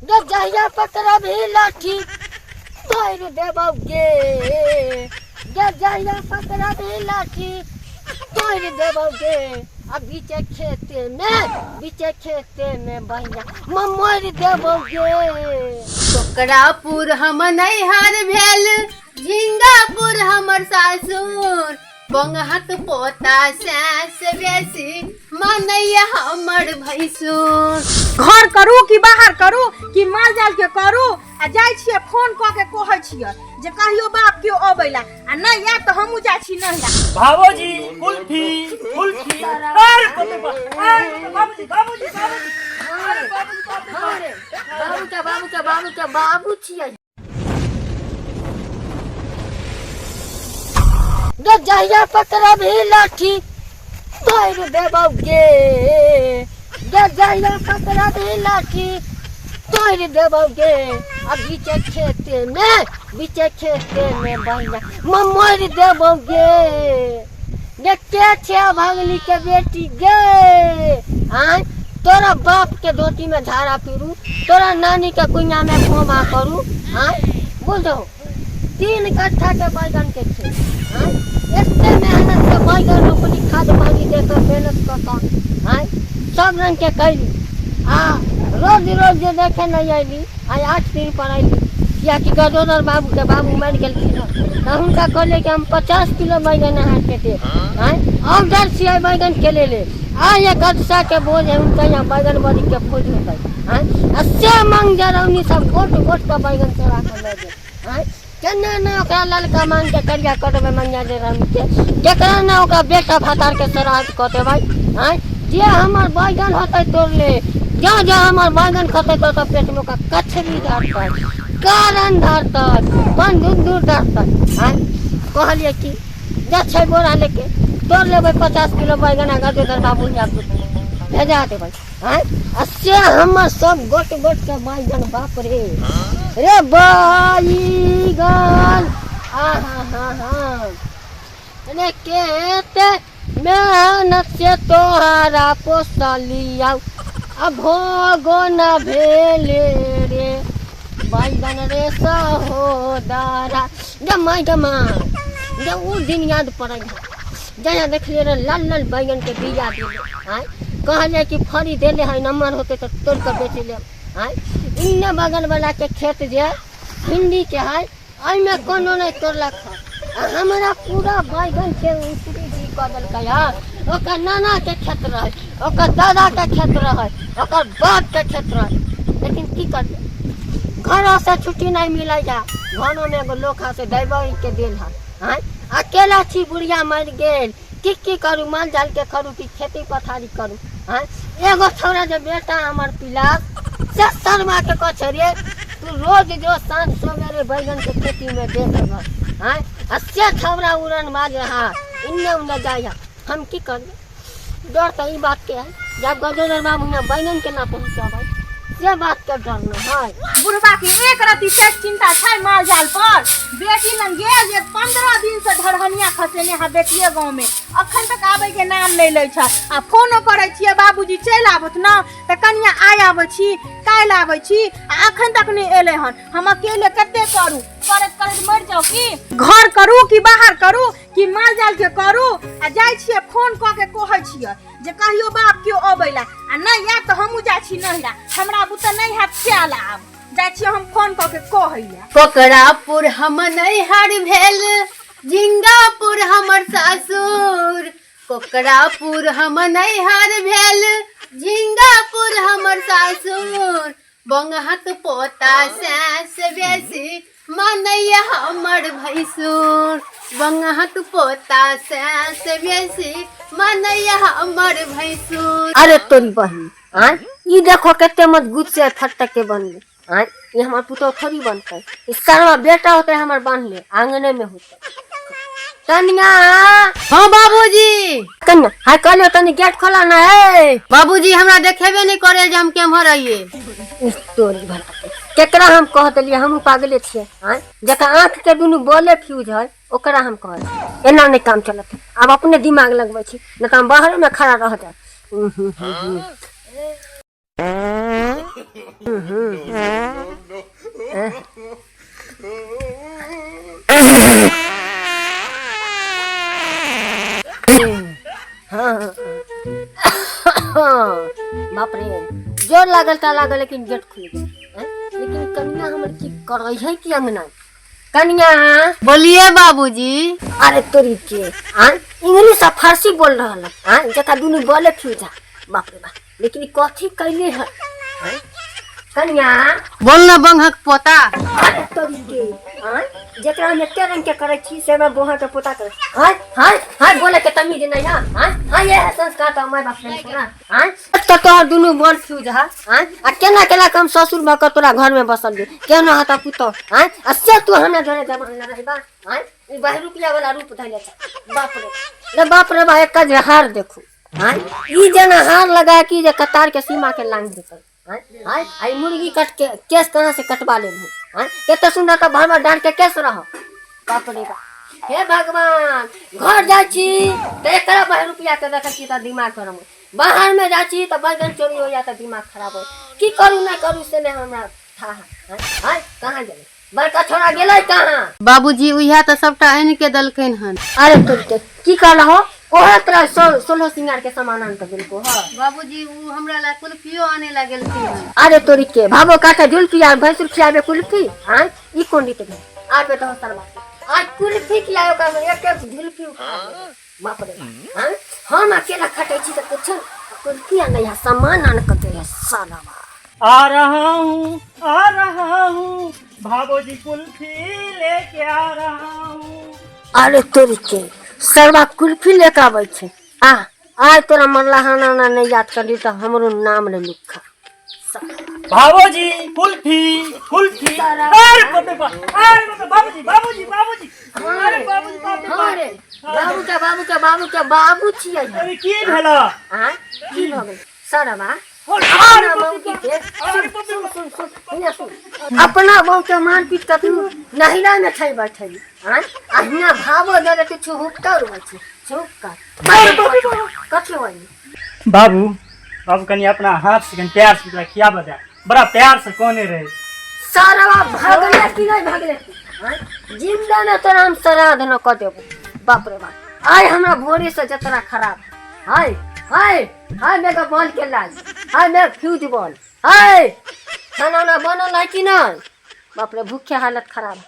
गे जहिया पकड़बही लाठी तोड़ि देबौ गे, गे जहिया पकड़बही लाठी तोड़ि देबौ गे। आ बीचे खेते में, बीचे खेते में बहिना ममोरि देबौ गे। कोकरापुर हम नैहर भेल, झिंगापुर हमर सासुर, बंगहक पोता सैस बेसी मानैया हमर भैंसुर। घर करू कि बाहर करू कि माल जाल के करू, आ जाइ छियै फोन कऽ के कहै छियै जे कहियो बाप केओ अबै ला, आ नहि आयत तऽ हमहूँ जाइ छी नहिरा। भावोजी कुल्फी कुल्फी, अरे बाप रे बाप, अरे बाबूजी बाबूजी बाबूजी, अरे बाबूजी बाप रे बाप। बाबू के बाबू के बाबू के बाबू छियै गे। जहिया पकड़बही लाठी तोड़ि देबौ गे, गे जहिया पकड़बही लाठी तोड़ि देबौ गे। आ बीचे खेते में, बीचे खेते में बहिना ममोरि देबौ गे। गे के छै भगली के बेटी गे? आँय, तोरा बाप के धोती में झाड़ा फिरू, तोरा नानी के कुइया में खोमा करू। आँय बुझो, 3 कट्ठा के बैगन के खेत, आँय एते मेहनत से बैगन रोपनी, खाद पानी दे के मेहनत कऽ कऽ, आँय सब रंग के कैली, आ रोज रोज जे देखे नहीं अयली, आइ 8 दिन पर अयली, कियाकि गजोदर बाबू के बाबू मरि गेलखिन हँ, तऽ हुनका कहलियै कि हम 50 किलो बैगन अहाँके देब। आँय ऑर्डर छियै बैगन के लेले, आइ एक अदसा के बोझ है हुनका यहाँ बैगन बड़ी के फौज होतै। आँय आ से मांग जरौनी सब गोट गोट के बैगन चोरा के लऽ गेल। आँय केना ने ओकरा ललका मांग के करिया कऽ देबै मंगिया जरौनी के, केकरा ने ओकरा बेटा भातार के श्राद्ध कऽ देबै। आँय जे हमर बैगन होतै तोड़ले, जँ जँ हमर बैगन खतै तऽ ओतऽ पेटमे ओकरा कछरी धरतै, कारण धरतै, बंधुन्दुर धरतै। आँय कहलियै कि जा छै बोरा लेके तोड़ लेबै 50 किलो बैगन आ गजोदर बाबू हियाँ भेजा देबै। आँय आ से हमर सब गोट गोट के बैगन, बाप रे रे बैगन, आ हा हा हा रे केते मेहनत से तोहरा पोसलियौ, आ भोगो न भेले रे बैगन रे सहोदरा। जब माय गमा जब उ दिन याद पड़ै है, जहिया देखलियै रे लाल लाल बैगन के बीया देले, आँय कहलियै कि फड़ी देले है, नम्बर होतै तऽ तोड़ि कऽ बेच लेब। आँय इन्ने बगल वाला के खेत जे भिंडी के है, एहिमे कोनो नहि तोड़लक हँ, आ हमरा पूरा बैगन के उसरी जी कऽ देलकै हँ। ओकर नाना के खेत रहै, ओकर दादा के खेत रहै, ओकर बाप के खेत रहै, लेकिन की करबै, घरो से छुट्टी नहीं मिलै है। घरो में एगो लोक है से ड्राइवर के देल है। आँय अकेला छी, बुढ़िया मरि गेल, की की करू, माल जाल के करू कि खेती पथारी करू? आँय एगो छौड़ा जे बेटा हमर पिला से शर्मा के कहै छै, रे तू रोज जो साँझ सवेरे बैगन के खेती में देख लेबह। आँय आ से छौड़ा उड़न मार रहा इन्ने उन्ने जाइ है। हम की करबै, डर तऽ ई बात के है जब गजोदर बाबू यहाँ बैगन केना पहुँचेबै, से बात के डर न है। बुढ़बा के एक रत्ती पेट चिंता छै माल जाल पर? बेटी लंग गेल जे 15 दिन से धरहनिया खसेने है बेटिए गाँव में, अखन तक आबै के नाम नहीं लै छै। आ फोनो करै छियै, बाबूजी चलि आबत न तऽ कनिया आइ आबै छी काल्हि आबै छी, आ अखन तक नहीं एलै हन। हम अकेले कते करू, करैत करैत मरि जाउ की? घर करू कि बाहर करू कि माल जाल के करू? आ जाइ छियै फोन कऽ के कहै छियै जे कहियो बाप केओ अबै ला, आ नहि आयत तऽ हमहूँ जाइ छी नहिरा, हमरा बुते नहि हैत खायल, आब जाइ छियै हम फोन कऽ के कहै ला। कोकरापुर हम नैहर भेल, झिंगापुर हमर सासुर, कोकरापुर हम नैहर भेल, झिंगापुर हमर सासुर, बंगहक पोता सैस बेसी मानैया हमर भैंसुर, बंगहक पोता सैस बेसी मानैया हमर भैंसुर। अरे तोरी बहिन, आँय ई देखो कते मजबूत से फटक के बनले। आँय ई हमर पुतोह थोड़ी बनतै, ई सरवा बेटा होतै हमर, बान्हले आंगने में होतै। कन्या। हाँ बाबूजी। कन्या हाय कहलियो तनी गेट खोला ना है। बाबूजी हमरा देखेबे नहीं करे जे हम केम्हर आइए। इस तोरी भला के केकरा हम कह देलियै, हमहूँ पागले छियै। आँय जकर आँख के दुनू बॉले फ्यूज है ओकरा हम कहै छी। एना नहि काम चलत, आब अपने दिमाग लगबै छी, नहि तऽ हम बाहरे में खड़ा रह जायब। बाप रे, जोर लागल तऽ लागल, लेकिन गेट खुलि गेल। आँय? लेकिन कनिया हमर की करै है कि अंगना? कनिया। बोलिए बाबूजी। अरे तोरी के, आँ, इंग्लिश आ फारसी बोल रहल है, आँ, जका दुनू बोले फ्यूजा। बाप रे बाप, लेकिन ई कथी कैले है? आँय? कनिया। बोल ना बंघक पोता। अरे तोरी के, आँ, जेकरा हम एते रंग के करै छी से में बोहा के पोता करे। हाय हाय हाय, बोले के तमीज नहीं है। हाँ हाँ, ये है संस्कार तो माय बाप ने सुना। हाँ, तो तोहर दुनू बोल फ्यूज है। हाँ, आ केना केना कम ससुर भऽ कऽ तोरा घर में बसल जे केना हता पुतौ। हाँ, आ से तू हमरा घरे जमा न रहबा। हाँ, ई बह रुपया वाला रूप धैले छै। बाप रे रे बाप रे बा, एक जे हार देखू। हाँ, ई जेना हार लगा कि जे कतार के सीमा के लांघ देतै। हाँ हाँ, आ ई मुर्गी कट के केस कहाँ से कटवा लेलहु? हाँ, कते सुंदर तऽ भरमा डाँट के केस रह। बाप रे बाप, हे भगवान! घर जाइ छी तऽ एकरा बह रुपया के देखै छी तऽ दिमाग गरम हो, बाहर में जाइ छी तऽ बैगन चोरी हो जाए तऽ दिमाग खराब हो। की करू नहि करू से नहि हमरा था है। हाँ, कहाँ गेलै बड़का छोरा? गेलै कहाँ? बाबूजी, उएह तऽ सबटा आनि के देलखिन हन। अरे तोरी, की कहलहो? ओहे तोरा सोलह सिंगार के सामान आन के देलको ह? बाबूजी, उ हमरा ला कुल्फियो आने ला गेलखिन हन। अरे तोरी के, भाबो काटे जुल्फी आ भैंसुर खियाबे कुल्फी? हाँ, ई कोन रीत भेल? आबे तो सरवा, आज कुल्फी खियायो का एक एक जुल्फी उठा लेबै। बाप रे बाप, हाँ, हम अकेला खटै छी तऽ कुछ कुल्फी आनै है, सामान आन के दे है साला। आ रहा हूँ, आ रहा हूँ, भाबोजी, कुल्फी लेके आ रहा हूँ। अरे तोरी के, सरवा कुल्फी लेके आबै छै। आ आइ तोरा मरला हाना ना नहीं याद करली तऽ हमरो नाम ले लुखा। भाबोजी, कुल्फी, कुल्फी! अरे बाप रे बाप, अरे बाप रे, बाबूजी, बाबूजी, बाबूजी, अरे बाबूजी, बाप रे हाँ बाप। रे, बाबू के बाबू के बाबू के बाबू छियै। अरे, की भेला? आँय, की भऽ गेल सरवा? अरे अपना बाप रे बहू बाप, के अरे बाप रे सुन बाप। सुन सुन, हियाँ सुन, अपना बहू के मार पीट के तू नहिरा में छै बैठल। आँय, आ हियाँ भावो दे तू छुहुकतो रहै छै, छुहुक कर कथी होइ? बाबू, बाबू, कनि अपना हाथ से कनि प्यार से ओकरा खियाबऽ दे, बड़ा प्यार से कहने रहे। सरवा, भगले कि नहीं भगले? आँय, जिंदा में तोरा हम श्राद्ध न कऽ देबो। बाप रे बाप, आइ हमरा भोरे से जतरा खराब। हाय हाय हाय, मेगा बॉल के लाल, हाय मैं फ्यूज बॉल, हाय, खाना उना बनल है कि नहीं? बाप रे, भूखे हालत खराब है।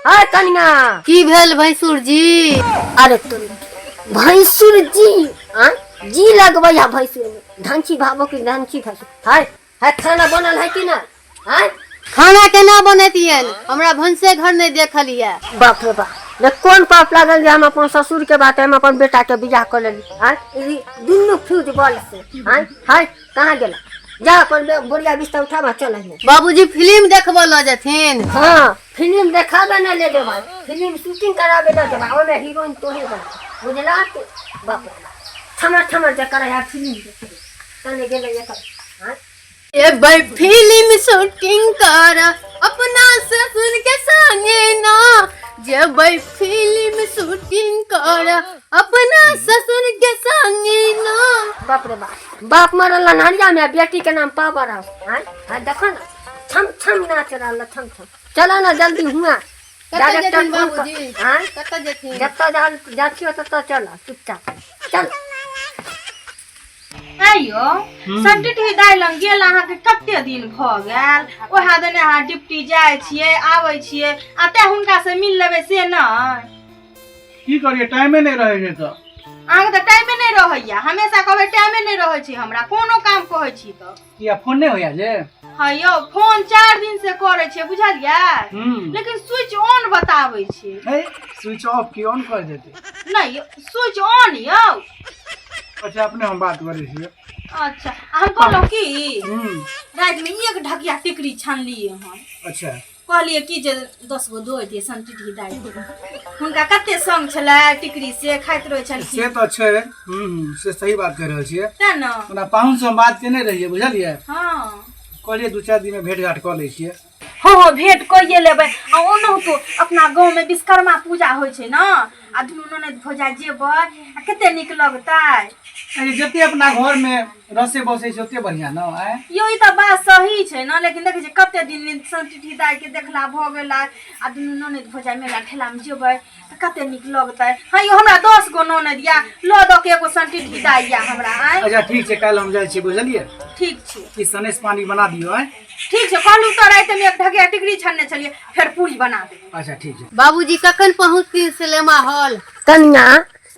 हाय कनिया। की भेल भैंसुर जी? अरे तोरी भैंसुर जी, आँ जी लगबै है भैंसुर में धनछी भाबो की धनछी भैंसुर। हाय हाय, खाना बनल है कि नहीं? आँय? खाना केना बनेतियन? हमरा भनसे घर नहि देखल यऽ। बाप रे बाप रे, कोन पाप लागल जे हम अपन ससुर के बात हम अपन बेटा के बियाह कऽ लेली? आँय, ई दुनू फ्यूज बॉल से। आँय, हाय, कहाँ गेला? जा, अपन बोरिया बिस्तर उठाबा, चल अहिने। बाबूजी, फिल्म देखबऽ लऽ जेथिन? हाँ, फिल्म देखाबे न ले देबा, फिल्म शूटिंग कराबे न देबा, ओमे हीरोइन तोहे बना, बुझला तू? बाप रे बाप, ठमर ठमर जे करे है फिल्म देखबे तने गेलै एकर। आँय? एबै फिल्म शूटिंग कर अपना ससुर के संगे ना, जेबै फिल्म शूटिंग कर अपना ससुर के संगे ना। बाप रे बाप, बाप मरल अन्हरिया में आ बेटी के नाम पावर हाउस। आँय आँय, देखो ना, छम छम नाच रहल, छम छम। चलो ना जल्दी हुआ। कतऽ डायरेक्टर जेथिन फोन कर- बाबूजी? आँय? कतऽ जेथिन? जतऽ जा जा छियो ततऽ चल, चुपचाप चल। आइयो संटिटी दाइ लग गेल अहाँके कते दिन भऽ गेल? ओएह दने अहाँ ड्यूटी जाइ छियै, आबै छियै, आ तें हुनका से मिल लेबै से नहि। की करिए, टाइमे नहि रहै छै तऽ। अहाँके तऽ टाइमे नहि रहैया, हमेशा कहबै टाइमे नहि रहै छै हमरा, कोनो काम कहै छी तऽ। किया, फोन नहि होइया जे? हँ यौ, फोन 4 दिन से करै छियै, बुझलियै? लेकिन स्विच ऑन बताबै छै। है, स्विच ऑफ की ऑन कर देते? नहि यौ, स्विच ऑन यौ। अच्छा, अपने हम बात करै छियै। अच्छा, आ हम कहलहुँ की, रातिमे एक ढकिया टिकरी छानलियै हन। कहलियै कि जे 10 गो दऽ दियै संटिटी दाइ के। हुनका कते संग छलै टिकरी से, खाइत रहै से छलखिन। तऽ छै, हूँ हूँ से सही बात कहि रहल छियै। तें ने। ओना पाहुन से हम बात केने रहियै, बुझलियै? कहलियै 2-4 दिनमे भेट घाट कऽ लै छियै। हँ हँ भेंट कइए लेबै। आ ओनाहितो अपना गाँवमे विश्वकर्मा पूजा होइ छै ने, आ दुनू ननद भौजाइ जेबै आ कते नीक लगतै। अरे जते अपना घर में रसे बसे छै ओते बढ़िया न आय। यो ई तऽ बात सही छै ने, लेकिन देखै छियै कते दिन संटिठी दाइ के देखला भऽ गेलै, आ दुनू ननद भौजाइ मेला ठेलामे जेबै तऽ कते नीक लगतै। हँ यौ, हमरा 10 गो ननद या, लऽ दऽ के एगो संटिठी दाइ या हमरा आय। अच्छा ठीक छै, काल्हि हम जाइ छियै, बुझलियै? ठीक छै। कि सनेस पानी बना दियौ आय। ठीक छै, कहलहुँ तऽ रातिमे एक ढकिया टिकरी छानने छलियै, फेर पूरी बना देबै। अच्छा ठीक छै। बाबूजी कखन पहुँचथिन सिनेमा हॉल? कनिया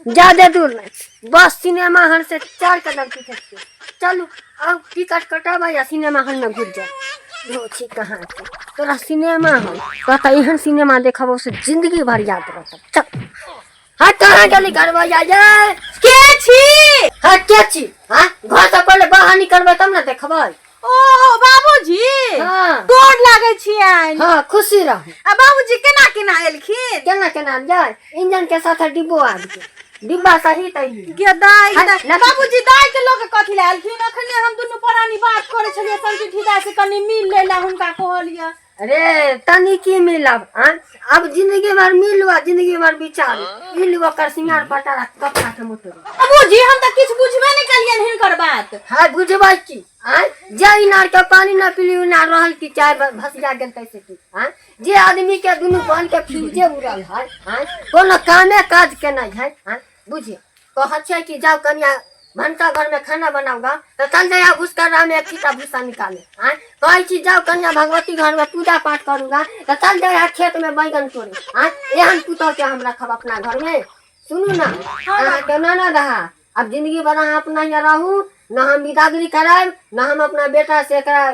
ज्यादा दूर नहीं, बस सिनेमा हॉल से 4 कदम पीछे छियै। चलू आब टिकट कटाबै आ सिनेमा हॉल में घुस जाओ। रो छी कहाँ के तोरा सिनेमा हॉल, तोरा तऽ एहन सिनेमा देखबौ से जिंदगी भर याद रहतौ। चल। हाँ कहाँ गेली घरवा जाय? के छी? हाँ के छी? हाँ घर से पहले बाहर निकलबै तब ने देखबै। ओ बाबूजी। हाँ। गोर लागै छियनि। हाँ खुशी रहू। आ बाबूजी केना केना एलखिन? केना केना जाय, इंजन के साथ डिब्बो आबि गेल, डिब्बा सही तही। गे दाइ, हट, दाइ। लग- बाबूजी दाइ के लऽ के कथी लए एलखिन? अखने हम दुनू प्राणी बात करै छलियै संगी दाइ से, कनि मिल लै लए हुनका कहलियै। अरे तनी की मिलब? आँ? अब जिंदगी भर मिलू आ जिंदगी भर बिचारू, ई लू ओकर सिंगार पटारा कपड़ा के मोटरी। बाबूजी हम तऽ किछु बुझबे नहि केलियनि हिनकर बात। हाँ बुझबै की? आँ जे इनार के पानी न पीली इनार रहल की चाय भसिया गेल तैसे की? आँ जे आदमी के दुनू बहन के फ्यूजे उड़ल है, आँ कोनो कामे काज के नहीं है। आँ बुझियो कहै छै कि जाओ कनिया भनसा घर में खाना बनाऊंगा तो चल जाए घुस कर रहा में एक छीटा भूसा निकाले। आँ कहै छी जाओ कनिया भगवती घर में पूजा पाठ करूंगा तो चल जाए खेत में बैगन तोड़े। आँ एहन पुतोह के हम रखब अपना घर में? सुनू ना, अहाँके ननद रहा, अब जिंदगी भर अहाँ अपना यहाँ रहू न, हम बिदागरी करायब न, हम अपना बेटा से एकरा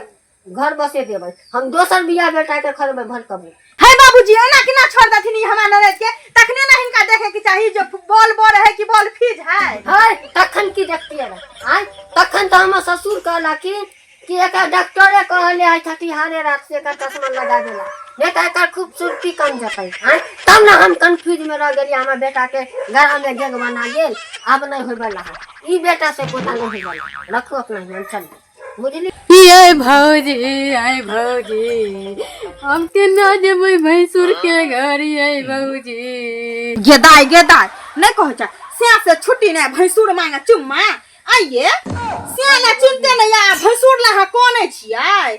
घर बसे देबै, हम दोसर बियाह बेटा के करबै भलकबै। हे बाबूजी एना केना छोड़ देथिन ई हमरा ननद के? तखने ने हिनका देखे के चाही जे बॉल बर है कि बॉल फीज है। है तखन की देखतियै रे? आँय तखन तऽ हमर ससुर कहलखिन कि एकर डॉक्टरे कहले है छठिहारे रात से एकर चश्मा लगा देला, नहीं तऽ एकर खूबसूरती कम जेतै। आँय तब ने हम कंफ्यूज में रह गेलियै, हमर बेटा के गला में गेग बना गेल। आब नहीं होय वाला है, ई बेटा से पोता नहीं होय वाला, रखू अपना हियाँ चल, बुझली? ये भौजी आय भौजी, हम केना जेबै भैंसुर के घर ये भौजी? गे दाइ, गे दाइ, नहि कहै छै से से छुट्टी नहि, भैंसुर मांगे चुम्मा। आइये से ला चिन्ते नहि आ भैंसुर ला अहाँ कोने छियै?